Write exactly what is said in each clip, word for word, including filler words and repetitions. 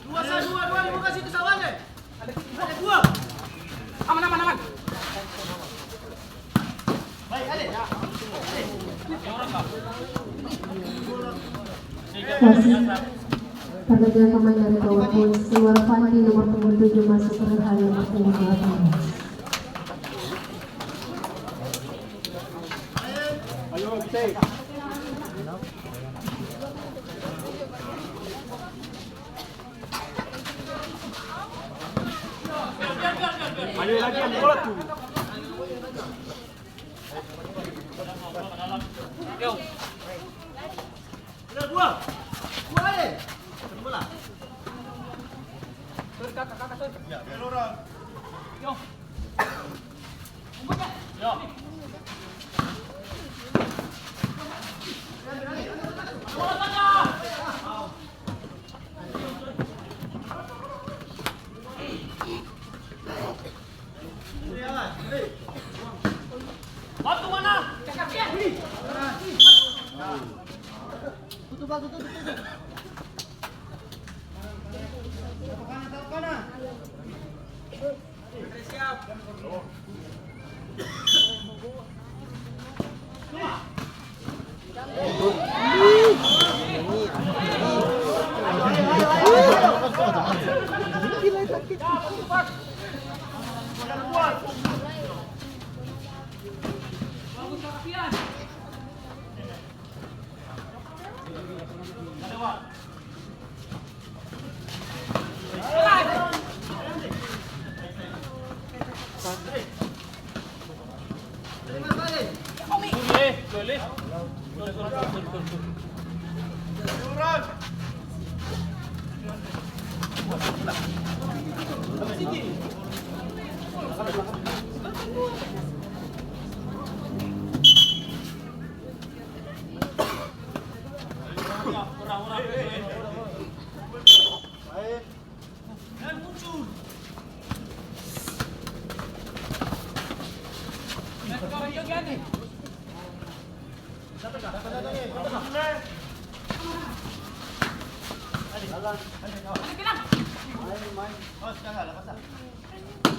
Dua, sa-, dua, dua, lima kasih ke Sawale. Ada dua. Aman, aman, aman. Wasit, karena dia pemain dari Tower Boys, keluar Fandi nomor punggung tujuh, masuk Rehan nomor punggung delapan belas. Ayo lagi, ambil bola tuh. Yo. Bola, dua. Dua, eh. Bola. Sorry, kakak, kakak, sorry. Ya, biar orang. Yo. Waktu mana? Tutup, tutup, tutup, tutup.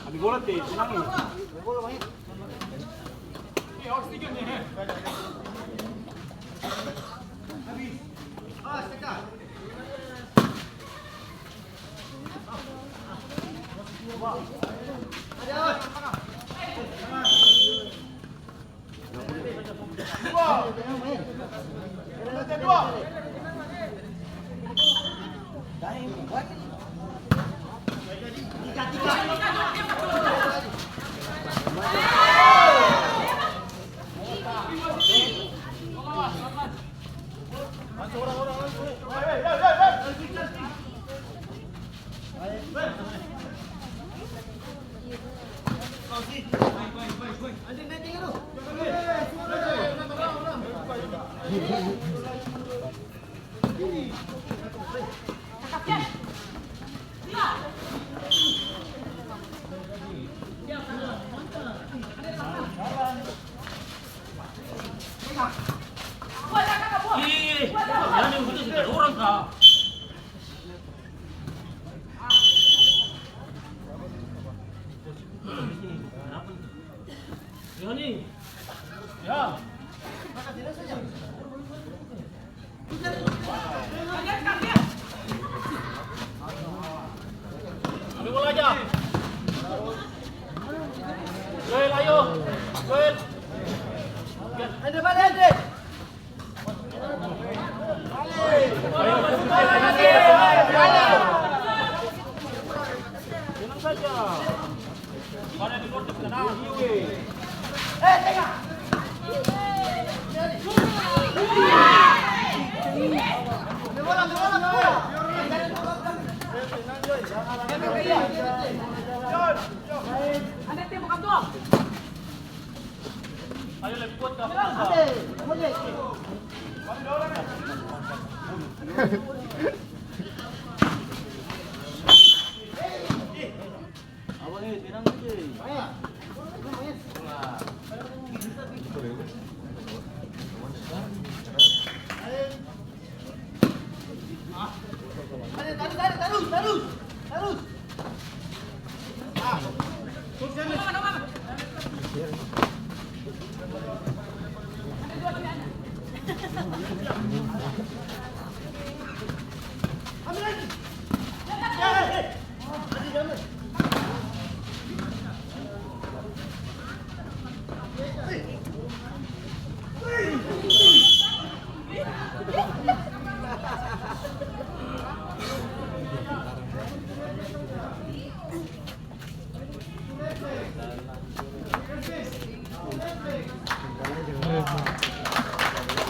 Ambil bola, Te, tenang, eh.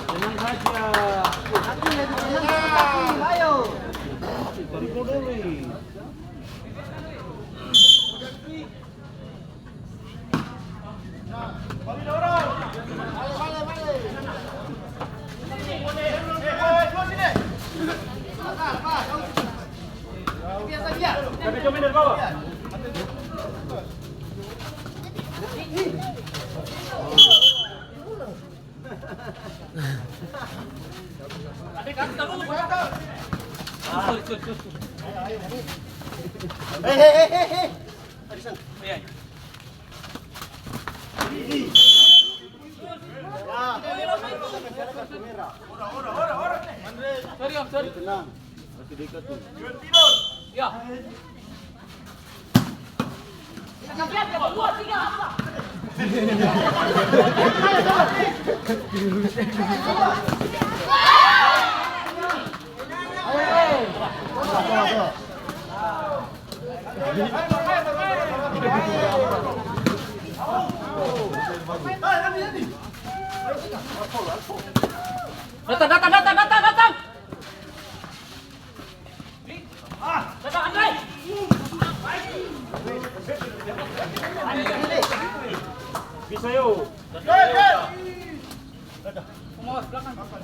Tenang saja. Ayo. Tarik dulu. Hei, hei, hei, hei, hei. Sorry, Om, sorry. Tenang. Masih dekat tuh. Ya. Datang, datang, datang, datang, datang. Datang, Andre. Bisa, yo. Pengawas belakang.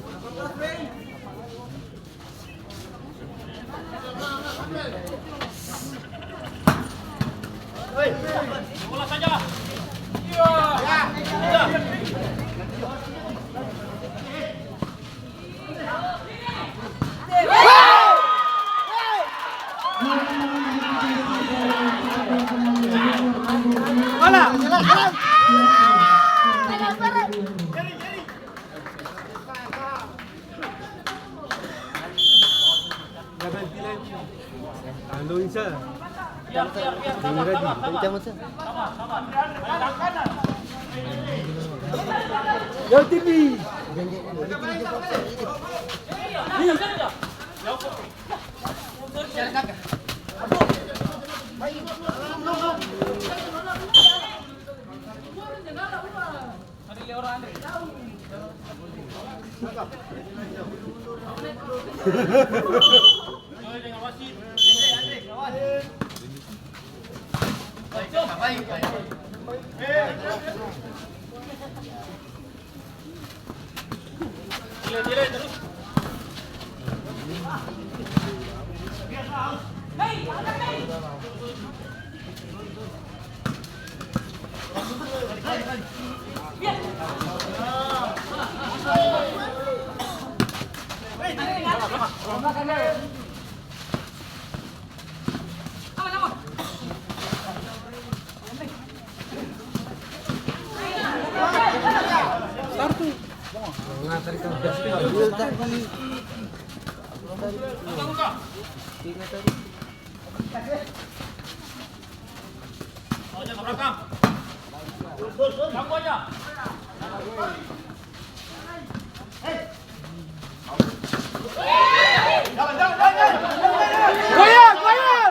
Goyang, goyang!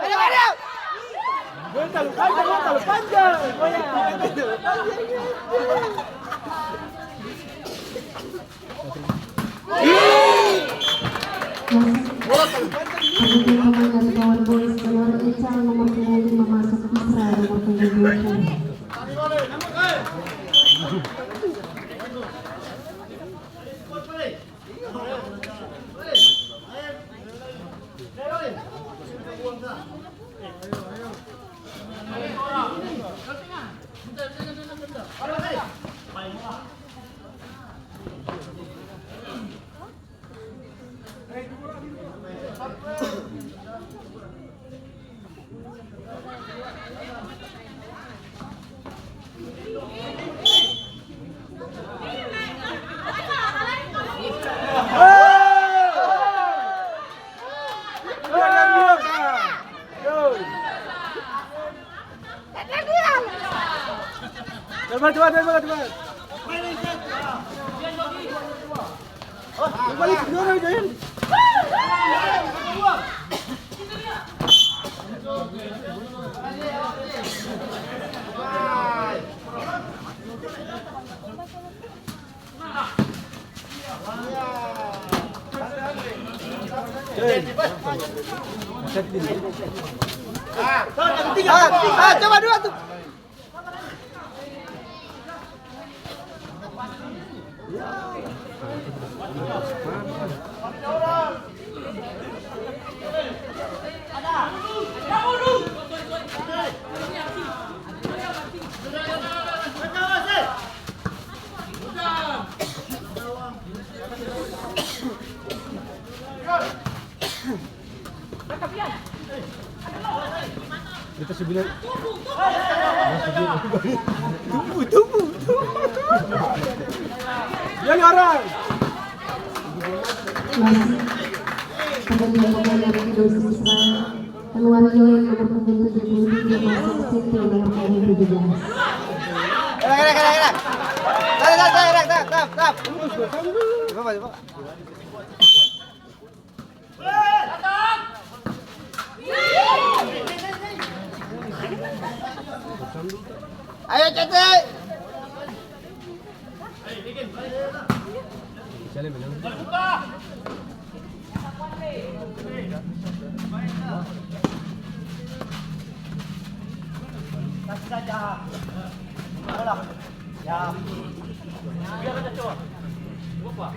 Goyang talalu panjang, goyang talalu panjang! Goyang! Pergantian pemain dari Kawan Boys, keluar Ecal nomor punggung lima, masuk Isra nomor punggung dua puluh. Cepat, cepat, cepat, cepat. Balik, dorong, Joel. Ah, coba dua tuh. Beta su bilang, "Tunggu, tunggu, tunggu." Dia ngarang. Masih pergantian pemain dari Indonesia. Keluar Joel nomor punggung tujuh puluh tujuh, masuk Sinto nomor punggung tujuh belas. Gerak, gerak, gerak, gerak. Tarik, tarik, tarik, tarik, tarik, tarik. Coba, coba. Ayo, Cete. Kasih saja. Ayolah. Ya. Biar ada, coba. Coba.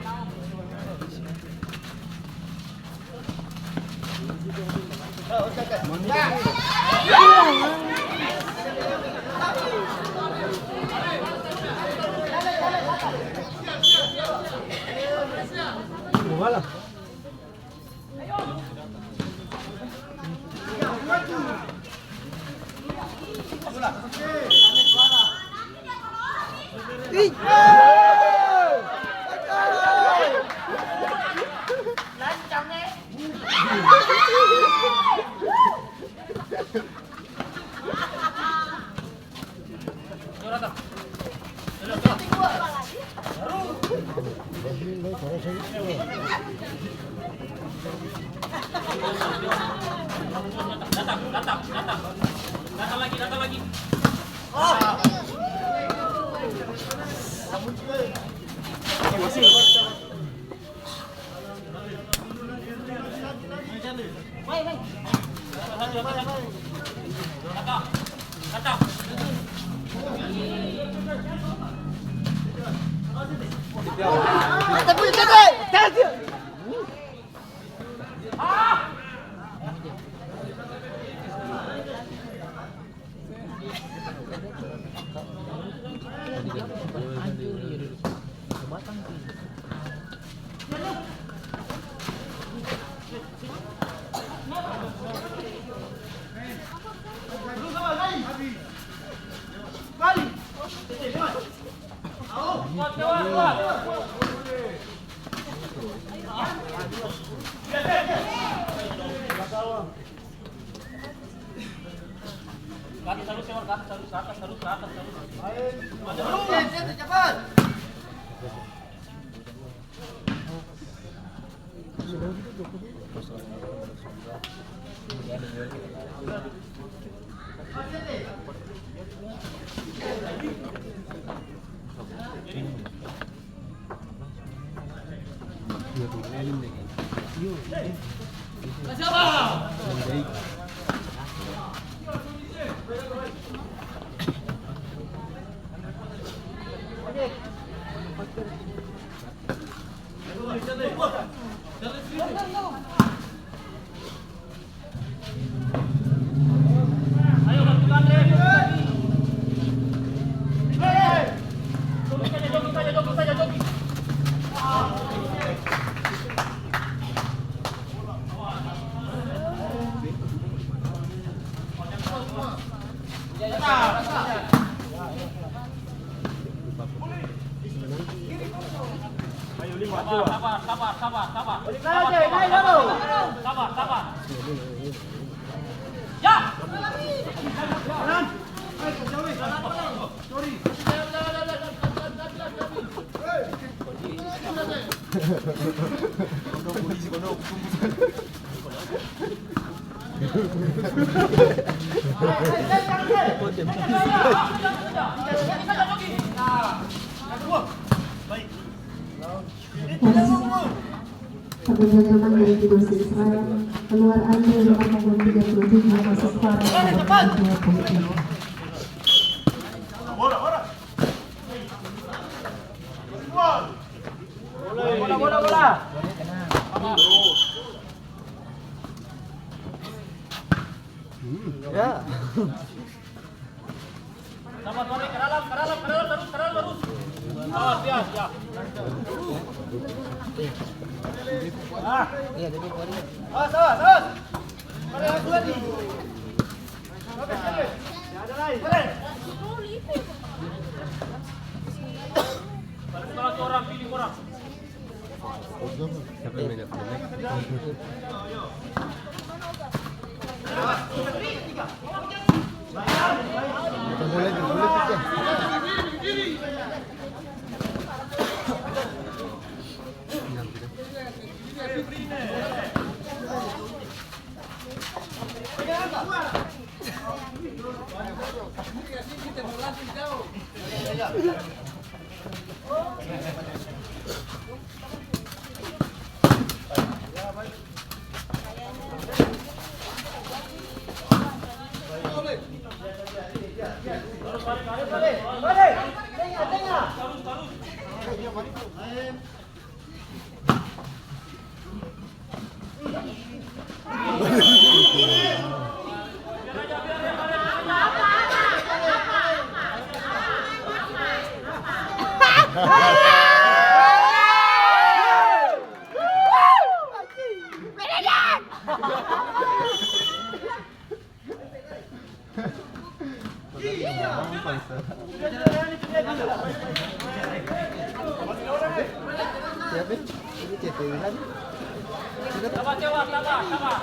Datang, datang, datang. Datang lagi, datang lagi. Ke atas tarus, Ewar, ke atas tarus, ke atas tarus, ke atas tarus. Ayo, cepat. Sabar, sabar, sabar, sabar. Sabar, sabar. Sabar, sabar. Ya. Pergantian dari Kidus Israel, keluar Andre nomor punggung tiga puluh tujuh, masuk Farhan nomor dua puluh tiga. Bola, bola, bola. Ya. Sama, Tony, ke dalam, ke dalam, ke dalam terus, ke dalam terus. Awas, ya, ya. Ah. Iya, duduk, Tony. Awas, awas, awas. Ada yang dua nih. Ada lagi. Ada. Pilih orang, pilih orang. Siapa yang main F P Max? Bukan boleh, boleh pikir.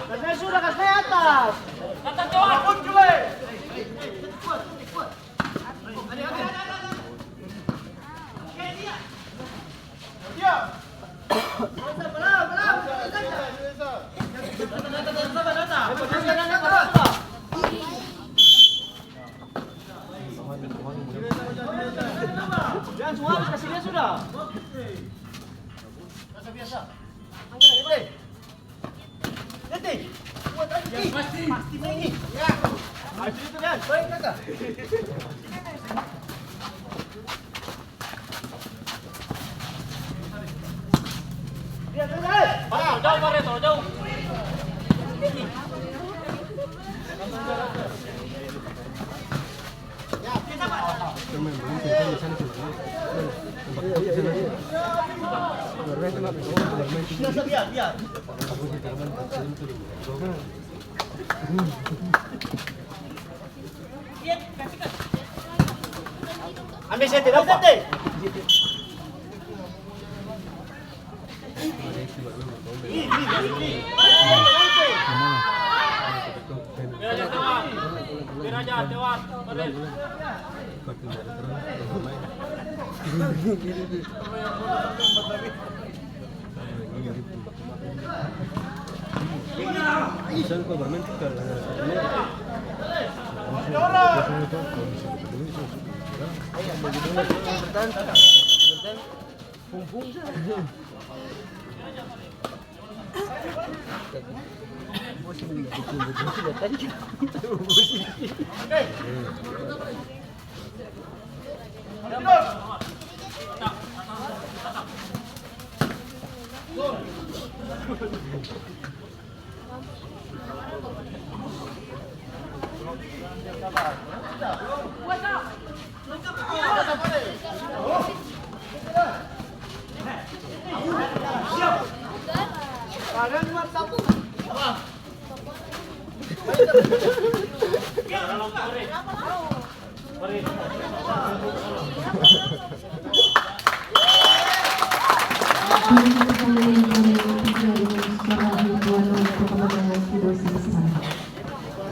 Kas nae sudah, kas nae atas. Biasa. Biasa. Angkat lagi, Bre. Nanti. Kuat lagi. Pasti. Pasti bunyi. Ya. Maju itu, Dan. Baik, Kaka. Lihat, lihat, lihat. Ah, jauh, Pak Reto, jauh. Ambil sete, dapat. Untuk pertandingan